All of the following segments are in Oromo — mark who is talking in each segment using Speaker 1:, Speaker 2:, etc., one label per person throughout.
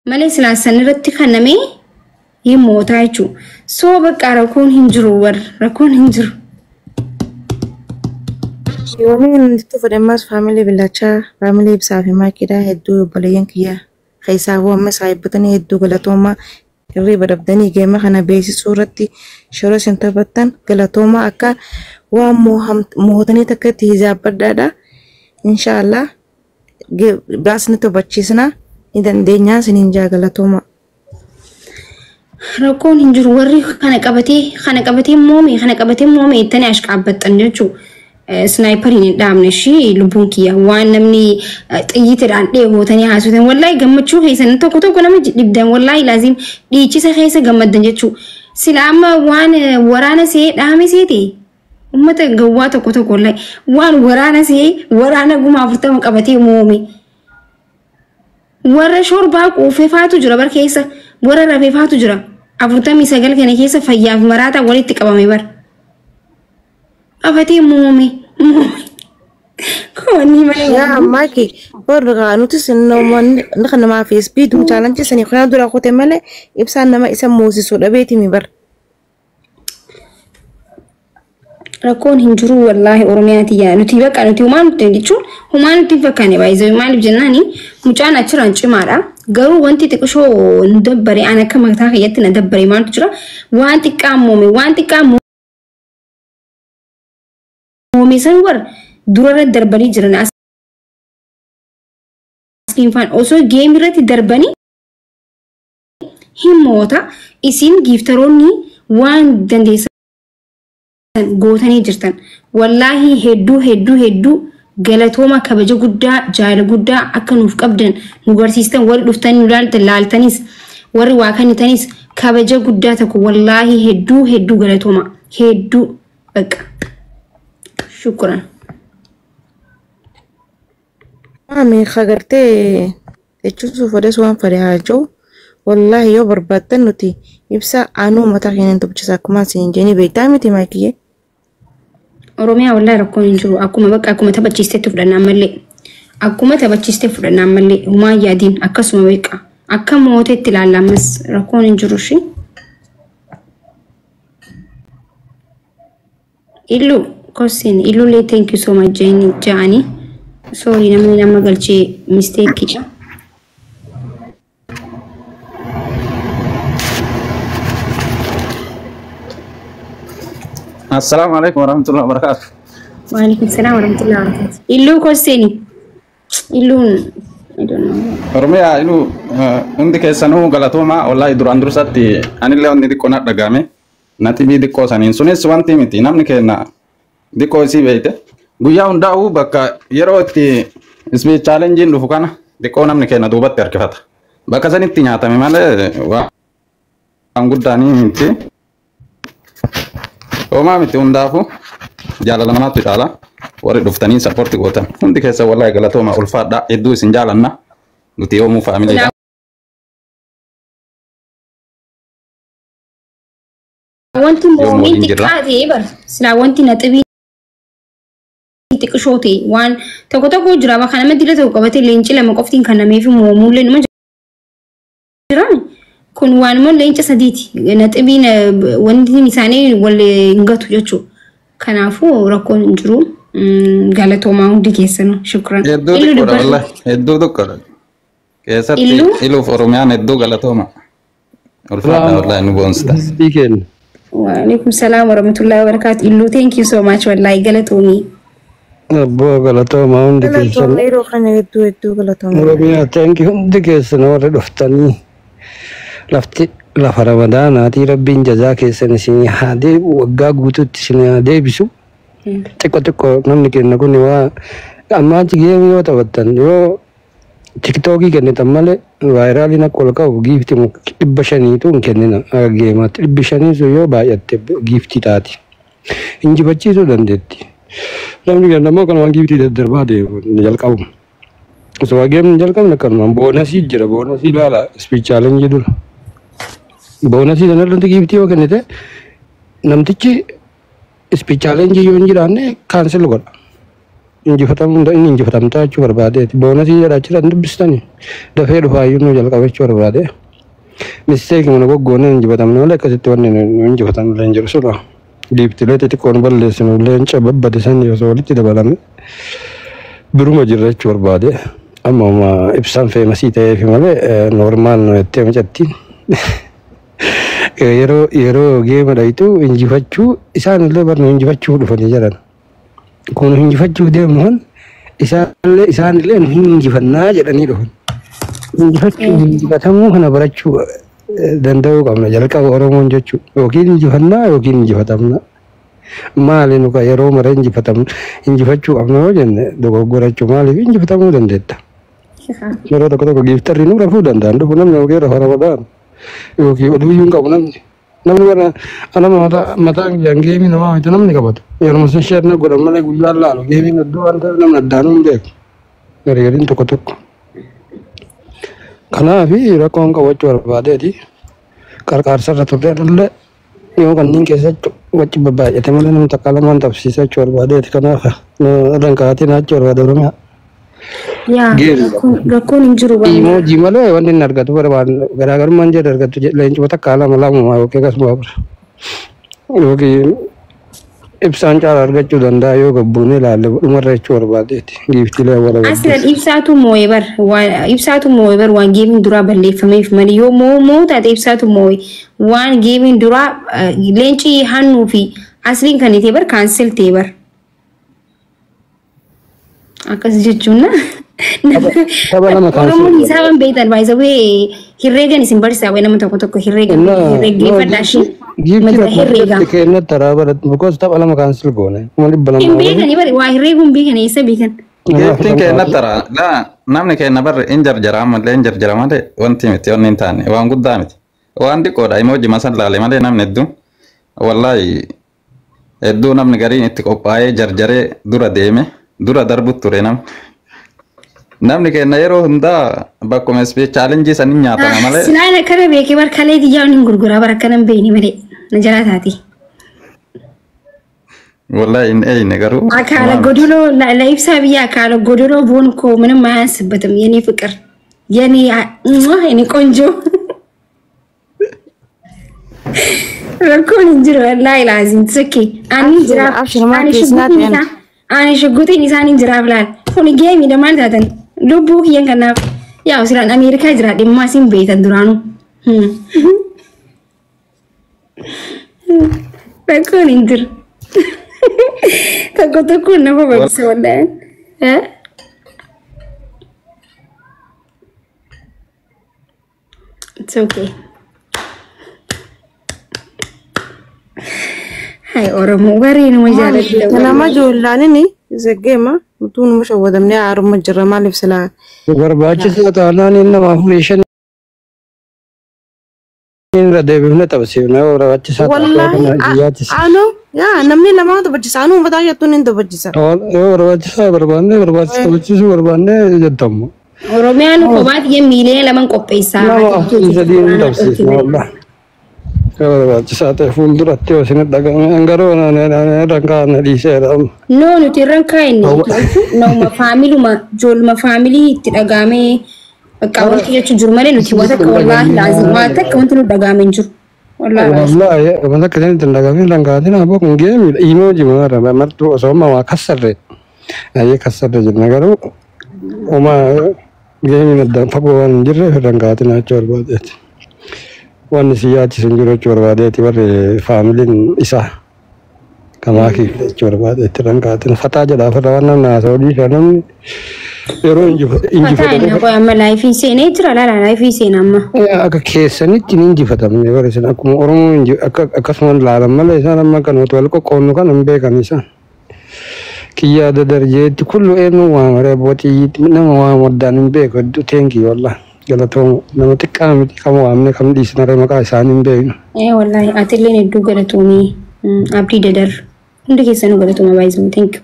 Speaker 1: Malee silaa san irratti kennamee hin mootaa jechuudha. So bakka rakkoon hin jiru, warra rakkoon hin jiru.
Speaker 2: Yoomii nuti fudhammas faamilii billachaa, faamilii ibsaa fi maakiidhaa hedduu, obboleeyyan kiyya keessaa hoo amma saayibbatanii hedduu galatoomaa. Hirriba dhabdanii geema kana beeksisuu irratti shoora isin taphattan galatoomaa. Akka waan mootanii takka itti hijaabbadhaadha. Inshaallah baasni taphachiisna ni dandeenyaa isiniin jaa, galatoomaa.
Speaker 1: Rakkoon hin jiru. Warri kana qabatee, kana qabatee moome, kana qabatee moome ittanii ashqaabbattan jechuudha. Sniperiin hin dhaabne ishii lubbuun kiyya waan namni xiyyiitiidhaan dheebootanii haasoftan, wallaahi gammachuu keessan tokko tokko nama dhibdan, wallaahi laazim dhiichisa keessa gammaddan jechuudha. Sila amma waan waraana see dhaame seete uummata gawwaa tokko tokko, wallaahi waan waraana see waraana 40,000 qabatee moome. Warra shorbaa quufefaatu jira bar keessa, warra rafefaatu jira. 49 kana keessa fayyaaf maraataa walitti qabame bar. Qabatee moome moome. Koonni malee.
Speaker 2: Yaa ammaaki warra nutis namoonni namaa fi speed challenge sanii kana dura kute malee ibsaan nama isa moosisu dhabeetimi bar.
Speaker 1: Rakkoon hin jiru wallaahi. Oromiyaati yaa nuti bakka nuti humaa nuti jechuun humaa nuti hin fakkaanne baay'ee. Maaliif jennaani, mucaan achirraan cimaadha. Garuu wanti xiqqishoo nu dabbare, an akka mataa kiyyatti na dabbare maaltu jira? Waan xiqqaa moome, waan xiqqaa moome san war durarra darbanii jiran asliin faan osoo game irratti darbanii hin moota. Isin gifteroonni waan dandeessan gootanii jirtan. Wallaahi hedduu hedduu hedduu galatooma. Kabaja guddaa, jaala guddaa akka nuuf qabdan nu barsiistan. Warri dhuftanii nu laaltan laaltanis, warri waa kennitanis kabaja guddaa tokko, wallaahi hedduu hedduu galatooma, hedduu bakka shukran.
Speaker 2: Maami agartee jechuun fedhes waan fedhe haa jiru. Wallaahi yoo barbaaddan nuti ibsa aanuu mataa keenya hin tuqchisa akkuma isin jenii beektaa miti maakiyyee.
Speaker 1: Oromiyaa, wallaahi rakkoon hin jiru. Akkuma bakka akkuma taphachiistetti fudhanna ammallee. Akkuma taphachiistee fudhanna ammallee, humaa yaadiin akkasuma beeqa. Akka mooteetti ilaalla ammas, rakkoon hin jiru ishee. Illu kosin illullee thank you so much jeen ja'anii. Sorry, namni nama galchee mistake.
Speaker 3: Assalamu alaikum warahmatullahi wabarakatuh.
Speaker 1: Waalaikum salaam warahmatullahi wabarakatuh. Illuu koseni. Illuun I don't know.
Speaker 3: Oromiyaa, iluu, hundi keessanuu galatooma. Wallaahi duraan dursatti anillee wanni xiqqoo na dhagahame natibii xiqqoo saniin sunis wanti miti, namni keenya xiqqoo isii beeyte guyyaa hundaa'uu bakka yeroo itti speed challengein dhufu kana xiqqoo namni keenya duubatti harkifata. Bakka sanitti nyaatame malee waan guddaanii miti. Homaa miti, hundaafuu jaalala namaatu caala. Warri dhuftanii support gootan hundi keessa wallaahi galatooma, ulfaadha, hedduu isin jaalanna, nuti yoomuu faamiliidha.
Speaker 1: Wanti
Speaker 3: Yoomuu
Speaker 1: moomiin
Speaker 3: waliin jirra.
Speaker 1: xiqqaa ta'e bar silaa wanti naxibii xiqqishoo ta'e waan tokko tokko jira. Bakka nama dila tokko qabatee leenci lama qoftiin kan nameef moomullee numa jira. Kun waan immoo leenca sadiiti. Naxibiin wanti isaanii wal hin gatu jechuudha. Kanaafuu rakkoon hin jiru. Galatoomaa hundi keessanuu, shukran.
Speaker 3: Hedduu
Speaker 1: Illu
Speaker 3: xiqqoodha
Speaker 1: dubbadhu.
Speaker 3: wallaahi, hedduu xiqqoodha. Keessatti
Speaker 1: Illuu?
Speaker 3: iluuf Oromiyaan hedduu galatooma. Ulfaadha, wallaahi nu boonsita.
Speaker 4: Hizbii keenya.
Speaker 1: Waalaikum salaam warahmatullahi wabarakatuh. Illuu, thank you so much wallahi, galatoomii.
Speaker 4: Abboo, galatoomaa hundi keessan.
Speaker 2: Galatooma, yeroo kana hedduu hedduu galatooma.
Speaker 4: Oromiyaa, thank you hundi keessan warri dhuftanii, lafti lafa ramadaanaatii, rabbiin jazaa keessan isin haa deebi'u, waggaa guutuutti isin haa deebisu. Xiqqoo xiqqoo namni kenna kun waa ammaa achi game yoo taphattan, yoo TikTokii kennitan malee viraliin akka ol ka'u giftii 500tu hin kennina akka gamemaatti, 500 sun yoo baay'atte giftii taati. Injifachiisuu dandeetti. Namni kenna immoo kanumaan giftii daddarbaa deemu ni jalqabu. Osoo gameni hin jalqabne kanumaan bonusii jira, bonusii ilaala, speed challenge dura. Bonusii sana irratti giftii yoo kennite namtichi speed challenge yoo hin jiraanne cancel godha. Injifatamuu inni injifatamtaa jechuu barbaadeeti. Bonusii jedha achirra dubbistanii dafee dhufaayyuu nu jalqaba jechuu barbaade. Mistake mana goggoonee injifatamne malee akkasitti wanni nu injifatamne illee hin jiru sula. Giiftilee xixiqqoo nu balleessinu leenca babbade san osoo walitti dabalame biruma jirra jechuu barbaade. Amma ibsaan famousii ta'eefi malee normal nu jettee mucattiin. Yeroo game dhayitu injifachuu isaan illee barnu injifachuu dhufanii jedhan. Kun injifachuuf deemnu kun isaan illee nu hin injifannaa jedhanii dhufan. Injifachuu injifatamuu kana barachuu danda'uu qabna jalqaba Oromoon jechuudha. Yookiin injifannaa yookiin injifatamna. Maali nu yeroo mara injifatamnu injifachuu qabna yoo jenne dogoggorachuu maaliif injifatamuu dandeetta. Yeroo tokko tokko gifterri nu rafuu danda'an dhufu namni yookiin rafa ramadaan yookiin oduu iyyuu hin qabu namni. Namni bara anama mataan kiyyaan gameii namaa miti namni qabatu. Yeroo sun share godhan malee guyyaan laalu gameiin iddoo waan ta'eef namni addaanuu hin beeku. Gargariin tokko tokko. Kanaaf rakkoon qabachuu barbaadeeti. Qarqaarsarra turre illee yoo kanneen keessatti wacci babbaay'ate malee namni takka lamaan tapsiisa jechuu barbaadeeti. Kanaaf irraan kaatiin jechuu barbaade Oromiyaa.
Speaker 1: Yaa rakkoon hin jiru waan.
Speaker 4: Emoji malee wanni inni argatu barbaadu garaagarummaan jedhu argatu leencuma takka lama lamuma yookiin akkasuma bira. Yookiin ibsaan caala argachuu danda'a yoo gabbuunee ilaalle dhumarra jechuu barbaadeeti. Giiftiilee awwaala
Speaker 1: Aslan ibsaatu moo'e bar waan ibsaatu moo'e bar waan gameiin duraa balleeffameef malee yoo moo taate ibsaatu moo'e waan gameiin duraa leenci hannuu fi asliin kan ta'e bar cancel ta'e bar. Akkas jechuun na.
Speaker 4: Tapha lama cancel.
Speaker 1: Oromoon hisaaban beektan baay'isawee herreegan isin barsiisaa wayi nama tokko tokko herreegan herreeggeeffadhaa ishee.
Speaker 4: Giiftii
Speaker 1: Herreegaa.
Speaker 4: kennatti taraa baratti because tapha lama cancel goone 200,000.
Speaker 1: Hin beekani bari waa herreeguun beekan eessa beekan.
Speaker 3: Giiftiin kenna tara laa namni kenna barre in jarjara ammallee in jarjara malee wanti miti wanni hin taane waan guddaa miti waan xiqqoodha emoji masan laale malee namni hedduu wallaahi hedduu namni gariin itti qophaa'ee jarjaree dura deeme dura darbu ture namni. Namni kenna yeroo hundaa bakkuma challenge sanin nyaatama malee.
Speaker 1: Silaan akkana beekee bar kalee xiyyaa hin gurguraa bar akkana hin beekne malee na jalaa taati.
Speaker 3: Wallaahi hin eeyne garuu.
Speaker 1: አካለ ጎዶሎ ለኢብሳ ብዬ አካለ ጎዶሎ ብሆን እኮ ምንም አያንስበትም። የኔ ፍቅር የኔ የኔ ቆንጆ rakkoon hin jiru wallaahi laazim tsokki ani jiraaf
Speaker 2: Abshir,
Speaker 1: ani
Speaker 2: Maakis,
Speaker 1: shuggutiin
Speaker 2: naat
Speaker 1: isaa ani shuggutiin isaan hin jiraaf laal kuni gameiidha maal taatan lubbuu kiyyan kanaaf yaa silaan Ameerikaa jira dhimma isin beektan duraanuu rakkoon hin jiru tokko tokkoon nama barsiisa wallaahi. Eh? It's okay. Hai Oromoo warri nama jaalladha.
Speaker 2: Nama ijoollaan zeggeema utuu numa shawwadamnee haaruma jirra maaliif silaa
Speaker 4: Barbaachisaa taanaan inni nama afurii shan irra deebifne tapsiifna yoo barbaachisaa
Speaker 2: Wallaahi
Speaker 4: taate
Speaker 2: anu yaa namni lamaa taphachisa anu mataa jettuun hin taphachisa.
Speaker 4: yoo barbaachisaa barbaanne barbaachisa taphachiisuu barbaanne jettamu.
Speaker 1: Oromiyaan kophaa xiyya miiliyoona laman qopheessaa.
Speaker 4: Nama afurii sadii hin tapsiifna wallaahi. Yoo barbaachisaa ta'e fuulduratti yoo isin dhaga'ame garuu irra kaa'ame dhiiseera amma.
Speaker 1: No nuti irra kaa'inne nama familyuma ijoolluma family itti dhagaamee bakka wanti jechuun jiru malee nuti waan takka wallaahi laazim waan takka wanti nu dhagaame hin jiru. Wallaahi laazim.
Speaker 4: Wallaahi wanta akka isinitti hin dhagamin irra kaa'atin aboo kun gameiidha. Emoji mara martuu osoo amma waa kassarre. Ayyee kassarre jenna garuu homaa gameiin addaan fagoo waan hin jirreef irra hin kaa'atin jechuu barbaadeeti. Wanni si yaachisu hin jiru jechuu barbaadeeti warri familyn isaa. Kamaa kiif jechuu barbaadeeti irra hin kaa'atin. Fataa jedha ofirra waan namni haasa'u dhiisa namni yeroo
Speaker 1: Fataa
Speaker 4: injifate
Speaker 1: inni qoy amma liveii seenee jira laala liveii seena amma.
Speaker 4: Akka keessanitti ni injifatamne bara isin akkuma Oromoo akkasuma laalan malee isaan amma kan nuti wal qoqqoonnu kan hin beekan isaan. Kiyyaa dadarjeetti kullu eenyu waamare abbootii nama waam waddaan hin beeku hedduu teenkii wallah galatoomu nama xiqqaa miti kam waamne kam dhiisnare maqaa isaanii hin beeknu.
Speaker 1: Eh wallaahi atilleen hedduu galatoomii abdii dadar hundi keessanuu galatooma baay'isuu thank you.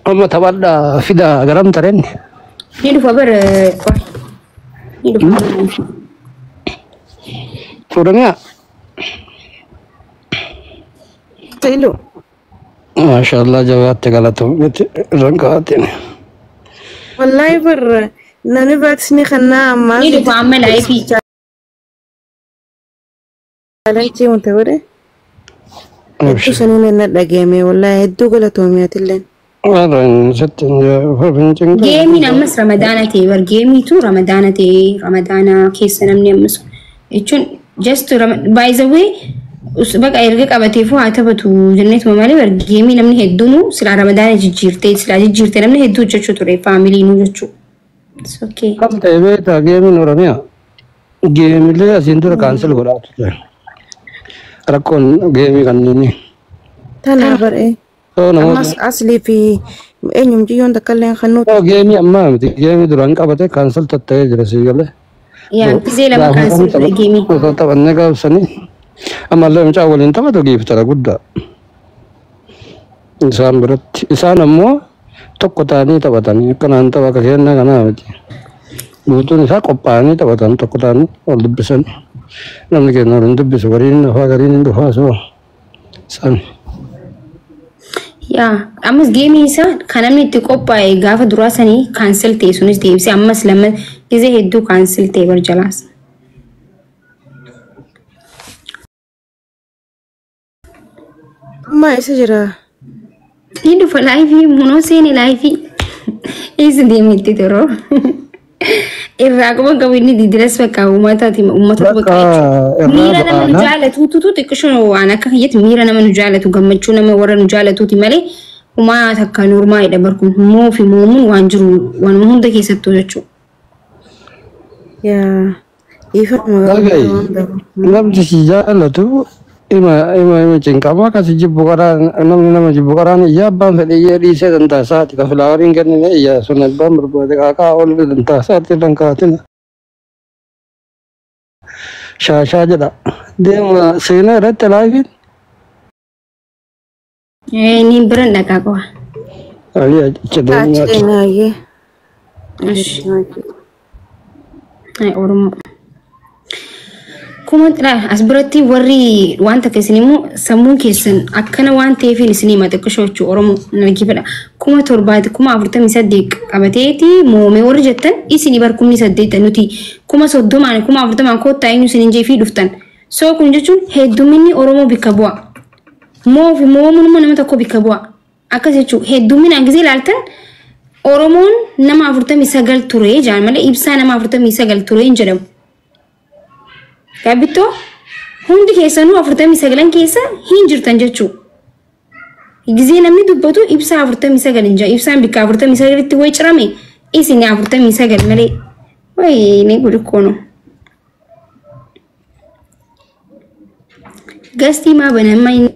Speaker 4: Amma taphadhaa fida garam tarenne.
Speaker 1: Ni dhufa bar qoy. Ni dhufa.
Speaker 4: Oromiyaa
Speaker 2: Ilu.
Speaker 4: Maashaallah jabaatte galatoomti irraan ka'aatiin.
Speaker 2: Wallahi bar namni biraattis ni kannaa ammaa.
Speaker 1: Ni dhufa amma live.
Speaker 2: Challenge wanta godhe. Hedduu saniin na dhageeme wallahi hedduu galatoomee atilleen.
Speaker 4: Warreen sitti hin cinqamu.
Speaker 1: Gameiin ammas Ramadaana ta'e bar gameiitu Ramadaana ta'e, Ramadaana keessa namni ammas jechuun just by the way baqa erga qabateefuu haa taphatu jenneetuma malee bar game namni hedduun silaa Ramadaana jijjiirtee silaa jijjiirtee namni hedduu hojjechuu ture familynuu jechuu. It's okay.
Speaker 4: Kam ta'e beektaa gameiin Oromiyaa gameilee asiin dura cancel godhaa ture. Rakkoon game kanneenii.
Speaker 2: Tanaa bar'ee.
Speaker 4: Soo namoota
Speaker 2: Ammas aslii fi eenyum jiyyoon takka illee kan nuti.
Speaker 4: Soo game ammaa miti game duraan qabate cancel tatta'ee jira sii galee.
Speaker 1: Yaa gisee lama cancel ture game.
Speaker 4: Osoo taphannee gaabsanii ammallee mucaa waliin taphatu giiftara guddaa. Isaan biratti isaan ammoo tokko ta'anii taphatanii akkanaan tapha akka kennaa kanaa miti. Guutuun isaa qophaa'anii taphatan tokko ta'anii wal dubbisanii. Namni keenya wal hin dubbisu gariin dhufaa gariin hin dhufaa soo isaan.
Speaker 1: Yaa ammas game isaa kan namni itti qophaa'e gaafa duraa sanii cancel ta'e sunis deebisee ammas lama gisee hedduu cancel ta'e bar jalaas.
Speaker 2: Amma isa jira.
Speaker 1: Ni dhufa live munoo seene live. Eessa deemetti toroo? Irraa quba qabu inni didiras bakka uummataati uummata
Speaker 4: Bakka irraa
Speaker 1: miira nama nu
Speaker 4: ba'aana.
Speaker 1: jaalatuutu xiqqishoo waan akka kiyyatti miira nama nu jaalatu gammachuu nama warra nu jaalatuuti malee humaa takka normalidha barkun moo fi moomuun waan jiru waan hunda keessattuu jechuudha.
Speaker 2: Yaa dhiifama
Speaker 4: Dhaga'i
Speaker 2: waan beeku.
Speaker 4: Namni si jaalatu ima ima ima cinqamaa kasi jibbu karaa namni nama jibbu karaan iyya abbaan fedhe iyyee dhiisee dantaa isaati ka floweriin kennine iyya sun abbaan barbaade qaaqaa ol dantaa isaati irraan kaatina. Shaashaa jedha. Deema seenaa irratti liveiin.
Speaker 1: Ni biran dhaqaa qaba.
Speaker 4: Ali achi deemaa.
Speaker 2: Achi deemee.
Speaker 1: Ay, Oromoo. Kuma as biratti warri waan takka isin immoo sammuun keessan akkana waan ta'eef isin hima xiqqishoo jechuu Oromoo nagifadha. 7000 48,000 qabateeti moomee warri jettan isin bar 8,000 nuti 30,000 40,000 koottaa eenyu isin hin dhuftan. So kun jechuun hedduminni Oromoo bikka bu'a. Moo fi moomuun immoo nama tokko bikka bu'a. Akkas jechuun hedduminaan gisee ilaaltan Oromoon nama 49 ture jaan malee ibsaa nama 49 ture hin jedhamu. Gaabittoo hundi keessanuu 49 keessa hin jirtan jechuudha. Gisee namni dubbatu ibsaa 49 hin jedhu. Ibsaan bikka 49tti wayi cirame isin 49 malee. Wayi ni gudukkoonu. Gastii maa banama inni